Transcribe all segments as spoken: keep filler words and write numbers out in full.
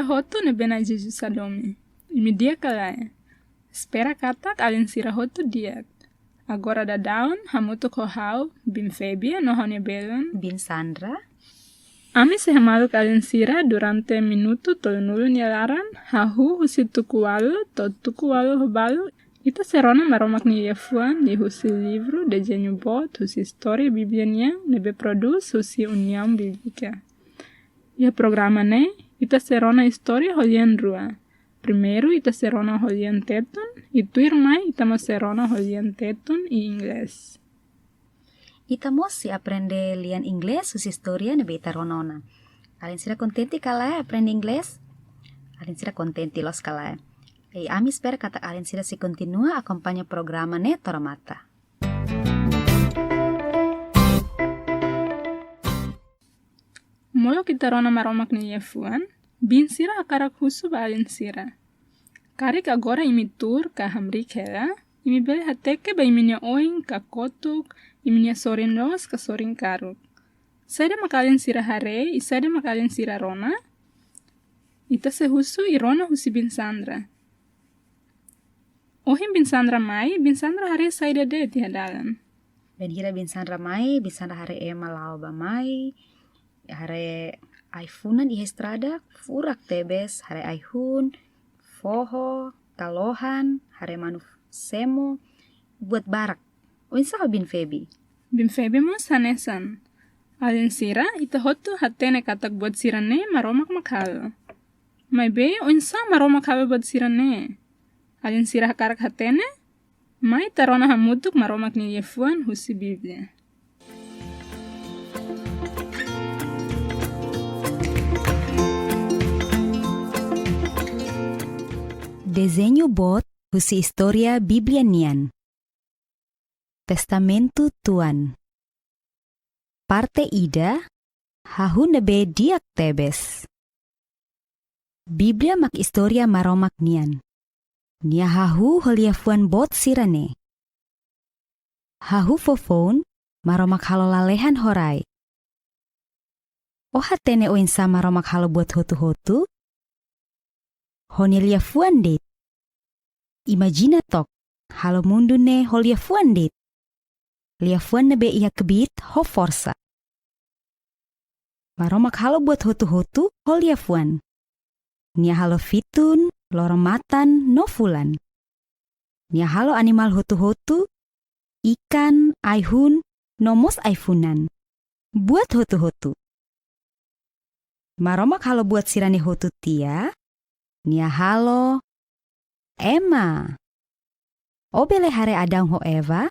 Hotu ne'ebé Na'i Jesus hadomi. Imi di'ak ka lae? Espera katak alin sira hotu di'ak. Agora daudaun hamutuk ho ha'u, Biin Febi, no ha'u-nia belun, Biin Sandra. Ami sei hamaluk alin sira durante minutu tolunulu nia laran, hahú husi tuku ualu to'o tuku ualu ho balu. Ita sei rona Maromak nia liafuan liuhusi livru Dezeñu Boot husi Istória Bíblia nian, ne'ebé prodús husi Uniaun Bíblika. Iha programa ne'e, ita sei rona istória ho lian rua. Primeiru, ita sei rona ho lian Tetun, i tuirmai ita mós sei rona ho lian Tetun i Inglés. Ita mós sei aprende lian Inglés husi istória ne'ebé ita rona ona. Alin sira kontente ka lae aprende Inglés? Alin sira kontente loos ka lae? I ami espera katak alin sira sei kontinua akompaña programa ne'e to'o remata. Molok ita rona Maromak nia liafuan, biin sira hakarak husu ba alin sira: Karik agora imi tuur ka hamriik hela, imi bele hateke ba imi-nia oin ka kotuk, imi-nia sorin loos ka sorin karuk. Saida mak alin sira haree, i saida mak alin sira rona? Ita sei husu i rona husi Biin Sandra. Ohin Biin Sandra mai, Biin Sandra haree saida de'it iha dalan? Bainhira Biin Sandra mai, Biin Sandra haree ema la'o bá-mai, haree ai-funan iha estrada, furak tebes, haree ai-hun, foho, kalohan, haree manu semo, buat barak. Oinsá ho Biin Febi? Biin Febi mós hanesan. Alin sira, ita hotu hatene katak buat sira-ne'e Maromak mak halo. Maibé, oinsá Maromak halo buat sira-ne'e? Alin sira hakarak hatene? Mai ita rona hamutuk Maromak nia liafuan husi Bíblia. Dezeñu boot husi istória Bíblia nian. Testamentu Tuan. Parte ida, hahú ne'ebé di'ak tebes. Bíblia mak istória Maromak nian. Nia hahú ho liafuan boot sira-ne'e. Hahú foufoun, Maromak halo lalehan ho rai. Ó hatene oinsá Maromak halo buat hotu-hotu? Ho nia liafuan de'it. Imajina took, halo mundu ne'e ho liafuan de'it. Liafuan ne'ebé iha kbiit ho forsa. Maromak halo buat hotu-hotu ho liafuan. Nia halo fitun, loro-matan, no fulan. Nia halo animál hotu-hotu, ikan, ai-hun, no mós ai-funan. Buat hotu-hotu. Maromak halo buat sira-ne'e hotu tiha, nia halo ema. Ó bele haree Adão ho Eva?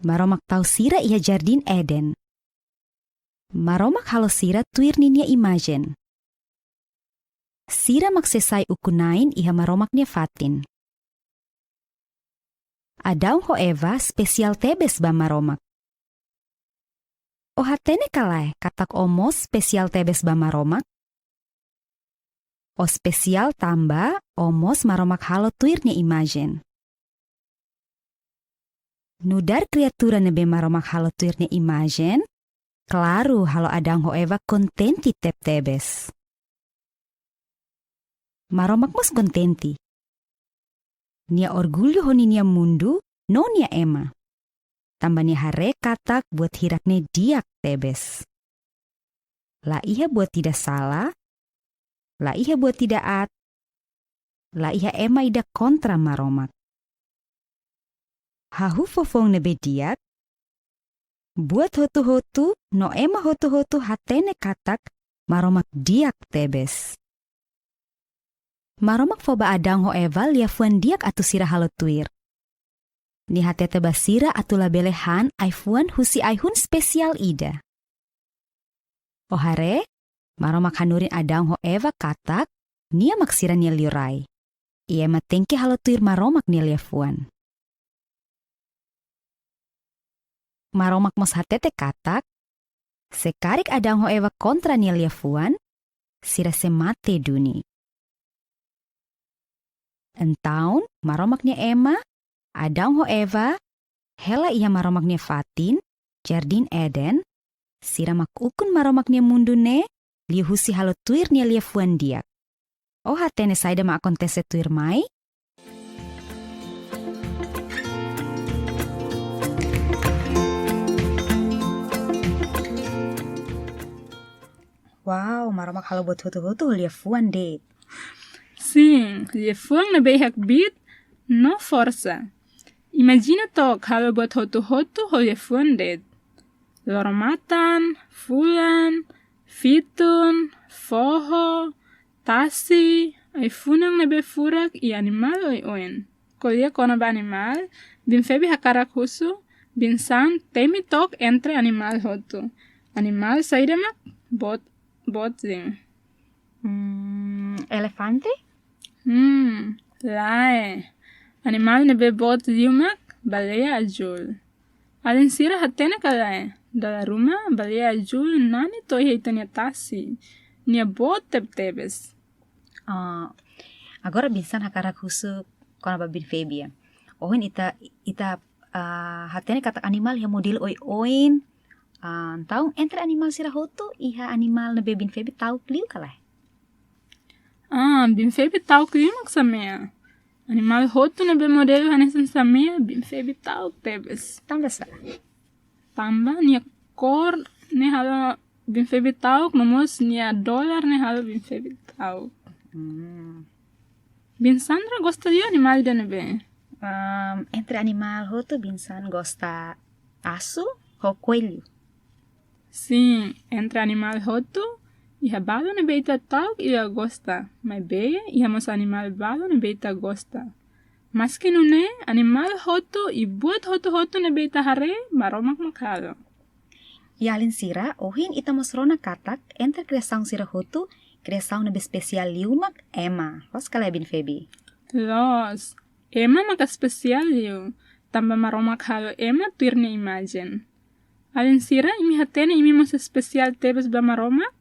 Maromak tau sira iha Jardín Eden. Maromak halo sira tuir ninia imajen. Sira mak sei sai ukun-na'in iha Maromak nia fatin. Adão ho Eva espesiál tebes ba Maromak. Ó hatene ka lae katak ó mós espesiál tebes ba Maromak? Ó espesiál tanba ó mós Maromak halo tuir nia imajen. Nu'udar kriatura ne'ebé Maromak halo tuir nia imajen, klaru halo Adão ho Eva kontente tebetebes. Maromak mós kontente. Nia orgullu ho ninia mundu no nia ema. Tanba nia haree katak buat hirak-ne'e di'ak tebes. La iha buat ida sala, la iha buat ida aat, la iha ema ida kontra Maromak. Hahú foufoun ne'ebé di'ak, buat hotu-hotu no ema hotu-hotu hatene katak Maromak di'ak tebes. Maromak fó ba Adão ho Eva liafuan di'ak atu sira halo tuir. Nia hatete ba sira atu labele han ai-fuan husi ai-hun espesiál ida. Ó haree, Maromak hanorin Adão ho Eva katak nia mak sira-nia liurai. I ema tenke halo tuir Maromak nia liafuan. Maromak mós hatete katak, se karik Adão ho Eva kontra nia liafuan, sira sei mate duni. Entaun, Maromak nia ema, Adão ho Eva, hela iha Maromak nia fatin, Jardín Eden, sira mak ukun Maromak nia mundu ne'e, liuhusi halo tuir nia liafuan di'ak. Ó hatene saida mak akontese tuirmai? Wow, Maromak halo buat hotu-hotu ho liafuan de'it. Sin, liafuan ne'ebé iha kbiit no forsa. Imajina took halo buat hotu-hotu ho liafuan de'it. Loro-matan, fulan, fitun, foho, tasi, ai-funan ne'ebé furak i animál oioin. Ko'alia kona-ba animál, Biin Febi hakarak husu, Biin San temi took entre animál hotu. Animál saida mak boot, boot liu? Hmm, elefante? Hmm, lae. Animál ne'ebé boot liu mak baleia azúl. Alin sira hatene ka lae? Dala ruma baleia azúl nani to'o iha ita-nia tasi. Nia boot tebetebes. Ah, agora Biin San hakarak husu kona-ba Biin Febi, ya. Ohin ita, ita, ah, hatene katak animál iha modelu oioin. Ah, entaun entre animál sira hotu iha animál ne'ebé Biin Febi ta'uk liu ka lae? Ah, Biin Febi ta'uk liu mak samea. Animál hotu ne'ebé modelu hanesan samea, Biin Febi ta'uk tebes. Tanba sá? Tanba nia kór ne'e halo Biin Febi ta'uk, no mós nia dolar ne'e halo Biin Febi ta'uk. Hmm. Biin Sandra gosta liu animál ida ne'ebé? Am, entre animál hotu, Biin San gosta asu ho koellu. Sin, entre animál hotu, iha balu ne'ebé ita ta'uk i la gosta. Maibé, iha mós animál balu ne'ebé ita gosta. Maski nune'e, animál hotu i buat hotu-hotu ne'ebé ita haree, Maromak mak halo. I alin sira, ohin ita mós rona katak, entre kriasaun sira hotu, kriasaun ne'ebé espesiál liu mak ema. Loos ka lae, Biin Febi? Loos, ema mak espesiál liu, tanba Maromak halo ema tuir nia imajen. Alin sira, imi hatene imi mós espesiál tebes ba Maromak?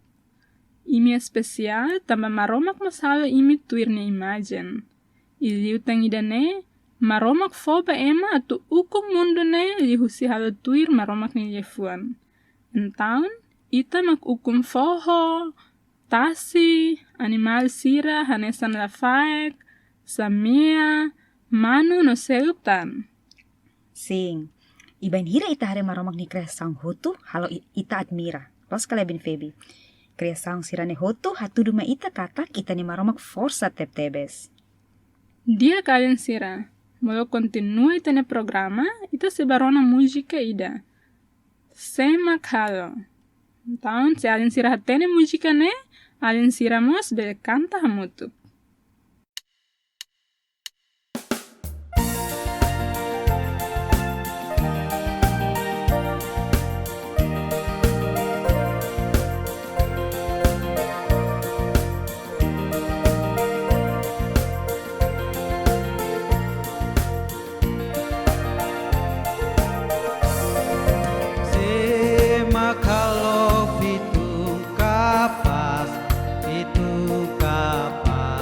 Imi espesiál, tanba Maromak mós halo imi tuir nia imajen. I liután ida-ne'e, Maromak fó ba ema atu ukun mundu ne'e liuhusi halo tuir Maromak nia liafuan. Entaun, ita mak ukun foho, tasi, animál sira hanesan lafaek, samea, manu no seluk tan. Sin. I bainhira ita haree Maromak nia kriasaun hotu, halo i-, ita admira. Loos ka lae, Biin Febi? Kriasaun sira-ne'e hotu hatudu mai ita katak ita-nia Maromak forsa tebetebes. Di'ak alin sira, molok kontinua ita-nia programa, ita sei bá rona múzika ida. Sé mak halo. Entaun, se alin sira hatene múzika ne'e, alin sira mós bele kanta hamutuk. Sé mak halo fitun kapas, fitun kapas.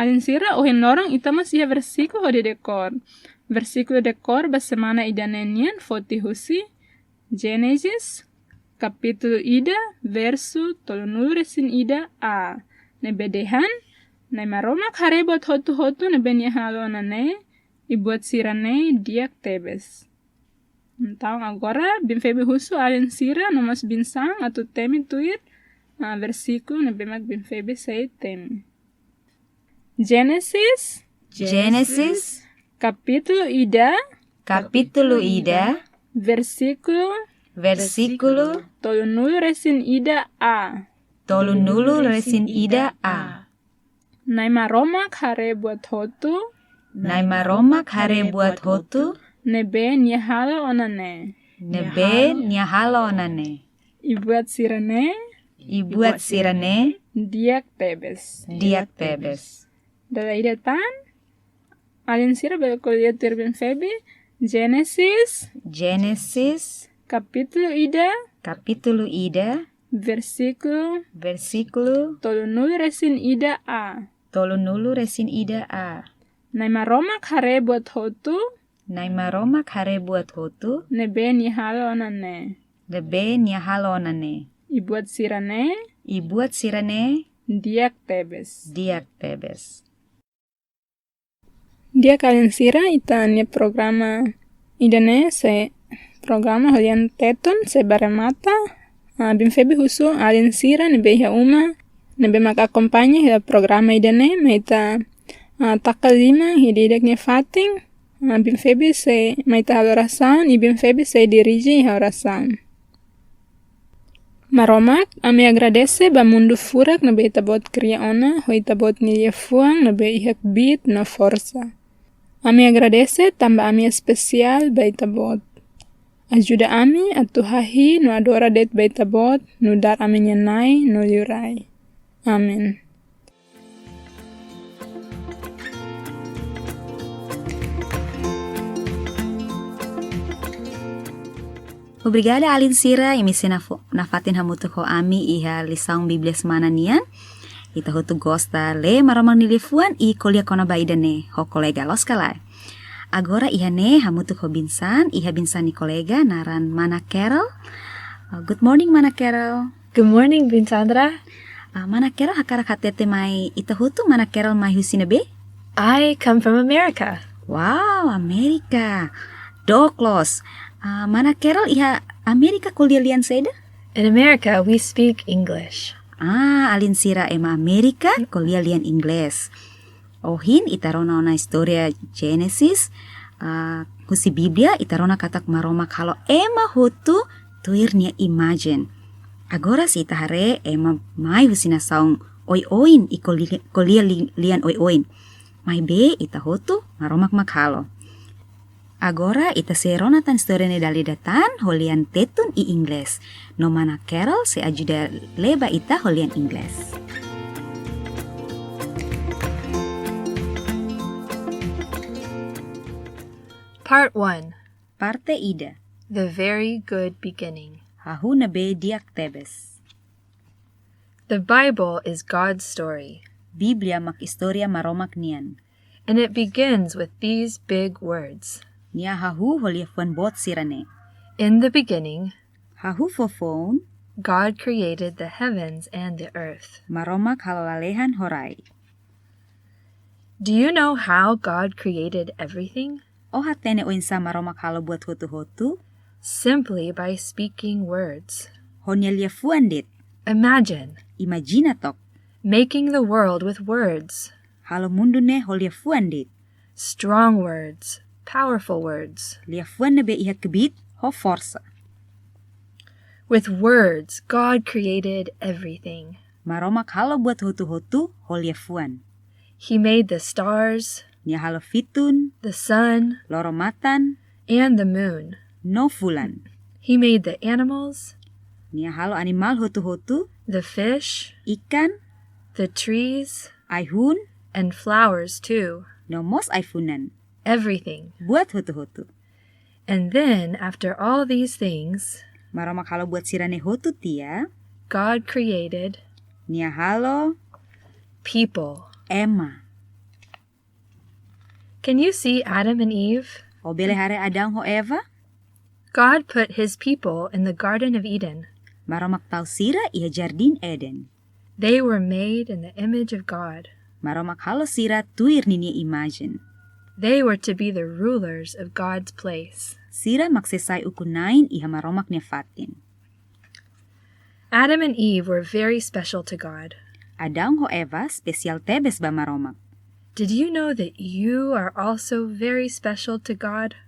Alin sira, ohin loron ita mós iha versíkulu hodi dekór. Versíkulu dekór ba semana ida-ne'e nian foti husi Génesis, kapítulu ida, versu tolunulu-resin-ida A. Ne'ebé dehan, Na'i Maromak haree buat hotu-hotu ne'ebé nia halo ona ne'e, i buat sira-ne'e di'ak tebes. Entaun agora, Biin Febi husu alin sira no mós Biin San atu temi tuir, ah, versíkulu ne'ebé mak Biin Febi sei temi. Génesis, Génesis, kapítulu ida, kapítulu ida, versíkulu, versíkulu, tolunulu-resin-ida A. Tolunulu-resin-ida A. Na'i Maromak haree buat hotu, Na'i Maromak haree buat hotu, ne'ebé nia halo ona ne'e, ne'ebé nia halo ona ne'e, i buat sira-ne'e, i buat sira-ne'e, di'ak tebes, di'ak tebes. Dala ida tan, alin sira bele ko'alia tuir Biin Febi, Génesis, Génesis, kapítulu ida, kapítulu ida, versíkulu, versíkulu, tolunulu-resin-ida A. Tolunulu-resin-ida A. Na'i Maromak haree buat hotu, Na'i Maromak haree buat hotu, ne'ebé nia halo ona ne'e, ne'ebé nia halo ona ne'e, i buat sira-ne'e, i buat sira-ne'e, di'ak tebes, di'ak tebes. Di'ak alin sira, ita-nia programa ida-ne'e sei programa ho lian Tetun sei ba remata. Ah, Biin Febi husu alin sira ne'ebé iha uma, ne'ebé mak akompaña iha programa ida-ne'e, mai ita, ah, taka liman iha ida-idak nia fatin. Ah, Biin Febi sei mai ita halo orasaun, i Biin Febi sei dirije iha orasaun. Maromak, ami agradese ba mundu furak ne'ebé Ita-Boot kria ona, ho Ita-Boot nia liafuan ne'ebé iha kbiit no forsa. Ami agradese tanba ami espesiál ba Ita-Boot. Ajuda ami atu hahi'i no adora de'it ba Ita-Boot, nu'udar ami-nia Na'i no Liurai. Amen. Obrigada alin sira, imi sei nafo-, nafatin hamutuk ho ami iha lisaun Bíblia semana nian. Ita hotu gosta lee Maromak nia liafuan i ko'alia kona-ba ida-ne'e ho kolega, loos ka lae? Agora iha ne'e hamutuk ho Biin San, iha Biin San nia kolega naran Mana Carol. Uh, good morning, Mana Carol. Good morning, Biin Sandra. Ah, Mana Carol hakarak hatete mai ita hotu, Mana Carol mai husi ne'ebé? I come from America. Wow, Amérika. Dook loos. Ah, Mana Carol iha Amérika ko'alia lian saida? In America, we speak English. Ah, alin sira, ema Amérika ko'alia lian Inglés. Ohin ita rona ona istória Génesis, ah, husi Bíblia, ita rona katak Maromak halo ema hotu tuir nia imajen. Agora se ita haree ema mai husi nasaun oioin i ko'ali-, ko'alia li-, lian oioin. Maibé ita hotu Maromak mak halo. Agora ita sei rona tan istória ne'e dala ida tan ho lian Tetun i Inglés. No Mana Carol sei ajuda lee ba ita ho lian Inglés. Part one. Parte ida. The very good beginning. Hahú ne'ebé di'ak tebes. The Bible is God's story. Bíblia mak istória Maromak nian. And it begins with these big words. Nia hahú ho liafuan boot sira-ne'e. In the beginning, Hahú foufoun, God created the heavens and the earth. Maromak halo lalehan ho rai. Do you know how God created everything? Ó hatene oinsá Maromak halo buat hotu-hotu? Simply by speaking words. Ho nia liafuan de'it. Imagine. Imajina took. Making the world with words. Halo mundu ne'e ho liafuan de'it. Strong words, powerful words. Liafuan ne'ebé iha kbiit ho forsa. With words, God created everything. Maromak halo buat hotu-hotu ho liafuan. He made the stars, Nia halo fitun, the sun, loro-matan, and the moon. No fulan. He made the animals, Nia halo animál hotu-hotu, the fish, ikan, the trees, ai-hun, and flowers too. No mós ai-funan. Everything. Buat hotu-hotu. And then, after all these things, Maromak halo buat sira-ne'e hotu tiha, God created, Nia halo, people, ema. Can you see Adam and Eve? Ó bele haree Adão ho Eva? God put his people in the Garden of Eden. Maromak tau sira iha Jardín Eden. They were made in the image of God. Maromak halo sira tuir ninia imajen. They were to be the rulers of God's place. Sira mak sei sai ukun-na'in iha Maromak nia fatin. Adam and Eve were very special to God. Adão ho Eva espesiál tebes ba Maromak. Did you know that you are also very special to God?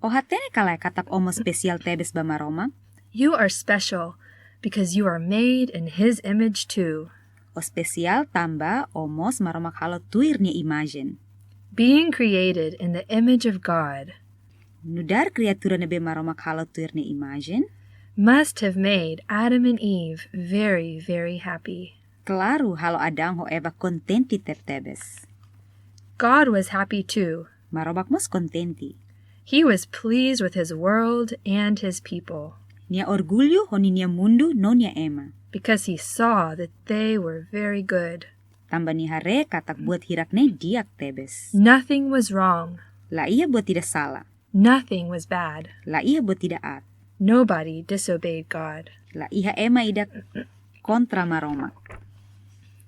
Ó hatene ka lae katak ó mós espesiál tebes ba Maromak? You are special because you are made in His image too. Ó espesiál tanba ó mós Maromak halo tuir nia imajen. Being created in the image of God Nu'udar kriatura ne'ebé Maromak halo tuir nia imajen must have made Adam and Eve very, very happy. Klaru, halo Adão ho Eva kontente tebetebes. God was happy too. Maromak mós kontente. He was pleased with his world and his people. Nia orgullu ho ninia mundu no nia ema. Because he saw that they were very good. Tanba nia haree katak buat hirak-ne'e di'ak tebes. Nothing was wrong. La iha buat ida sala. Nothing was bad. La iha buat ida aat. Nobody disobeyed God. La iha ema ida kontra Maromak.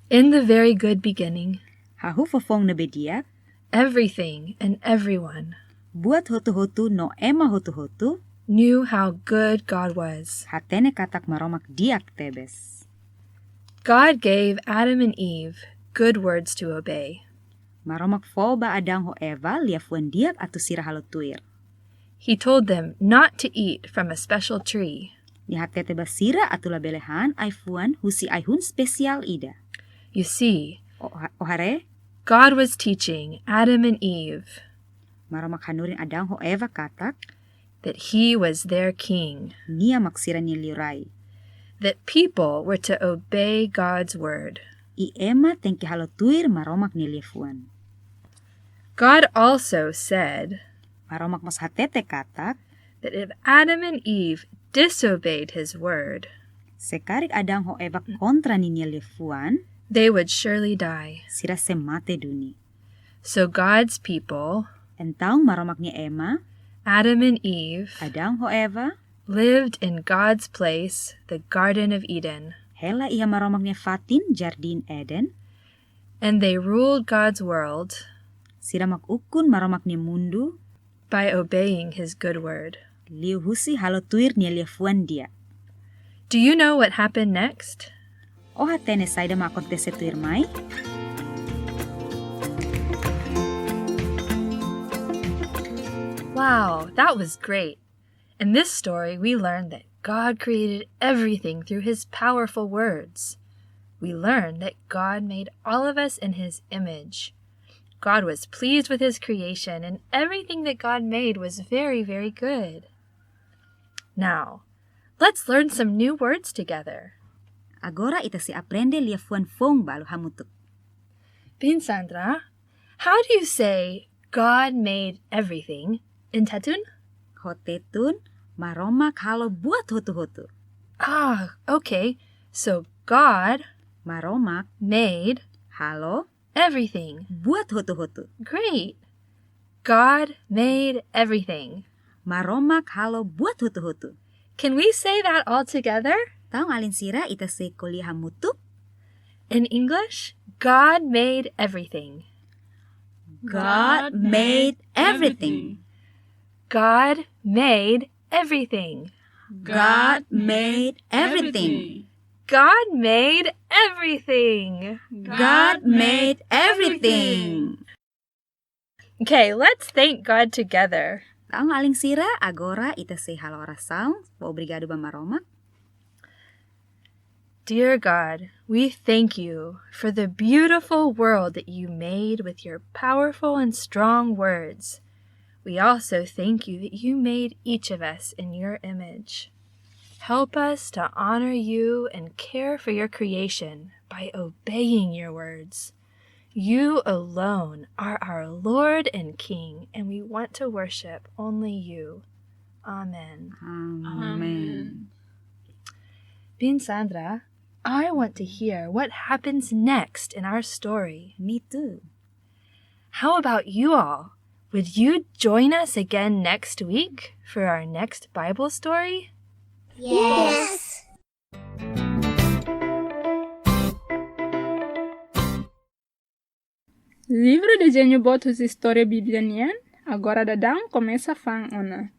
In the very good beginning, Hahú fofoun ne'ebé di'ak, everything and everyone buat hotu-hotu no ema hotu-hotu knew how good God was. Hatene katak Maromak di'ak tebes. God gave Adam and Eve good words to obey. Maromak fó ba Adão ho Eva liafuan di'ak atu sira halo tuir. He told them not to eat from a special tree. Nia hatete ba sira atu labele han ai-fuan husi ai-hun espesiál ida. You see, Ó ha-, ó haree? God was teaching Adam and Eve Maromak hanorin Adão ho Eva katak that he was their king, nia mak sira-nia liurai. That people were to obey God's word. I ema tenke halo tuir Maromak nia liafuan. God also said Maromak mós hatete katak that if Adam and Eve disobeyed his word, se karik Adão ho Eva kontra ninia liafuan, they would surely die. Sira sei mate duni. So God's people, Entaun Maromak nia ema, Adam and Eve, Adão ho Eva, lived in God's place, the Garden of Eden. Hela iha Maromak nia fatin, Jardín Eden. And they ruled God's world. Sira mak ukun Maromak nia mundu. By obeying his good word. Liuhusi halo tuir nia liafuan di'ak. Do you know what happened next? Ó hatene saida mak akontese tuirmai? Wow, that was great. In this story, we learned that God created everything through his powerful words. We learned that God made all of us in his image. God was pleased with his creation, and everything that God made was very, very good. Now, let's learn some new words together. Agora ita sei aprende liafuan foun balu hamutuk. Biin Sandra, how do you say God made everything in Tetun? Ho Tetun, Maromak halo buat hotu-hotu. Ah, okay. So God, Maromak, made, halo, everything, buat hotu-hotu. Great. God made everything. Maromak halo buat hotu-hotu. Can we say that all together? Taun alin sira ita sei ko'alia hamutuk. In English, God made everything. God made everything. God made everything. God made everything. God made everything. God made everything. Okay, let's thank God together. Taun alin sira, agora ita sei halo orasaun fó obrigadu ba Maromak. Dear God, we thank you for the beautiful world that you made with your powerful and strong words. We also thank you that you made each of us in your image. Help us to honor you and care for your creation by obeying your words. You alone are our Lord and King, and we want to worship only you. Amen. Amen. Biin Sandra, I want to hear what happens next in our story. Me too. How about you all? Would you join us again next week for our next Bible story? Yes. Livru Dezeñu Boot husi Istória Bíblia nian, agora daudaun komesa fa'an ona.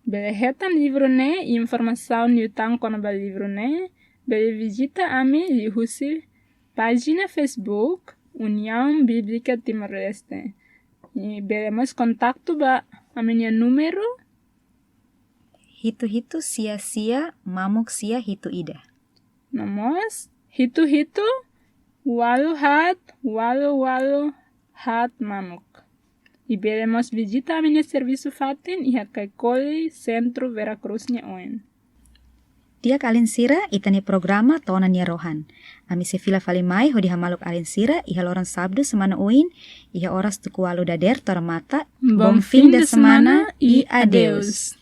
Bele hetan livru ne'e i informasaun liután kona-ba livru ne'e, bele vizita ami liuhusi pájina Facebook União Bíblica Timor-Leste. I bele mós kontaktu ba ami-nia númeru hitu hitu sia sia mamuk sia hitu ida. No mós hitu hitu ualu haat ualu ualu haat mamuk. I bele mós vizita ami-nia servisu fatin iha Caicoli, Sentru Vera Cruz nia oin. Di'ak alin sira, ita-nia programa to'o ona nia rohan. Ami sei fila fali mai hodi hamaluk alin sira iha loron Sábadu semana oin, iha oras tuku ualu dadeer to'o remata. Bom fim de semana e adeus.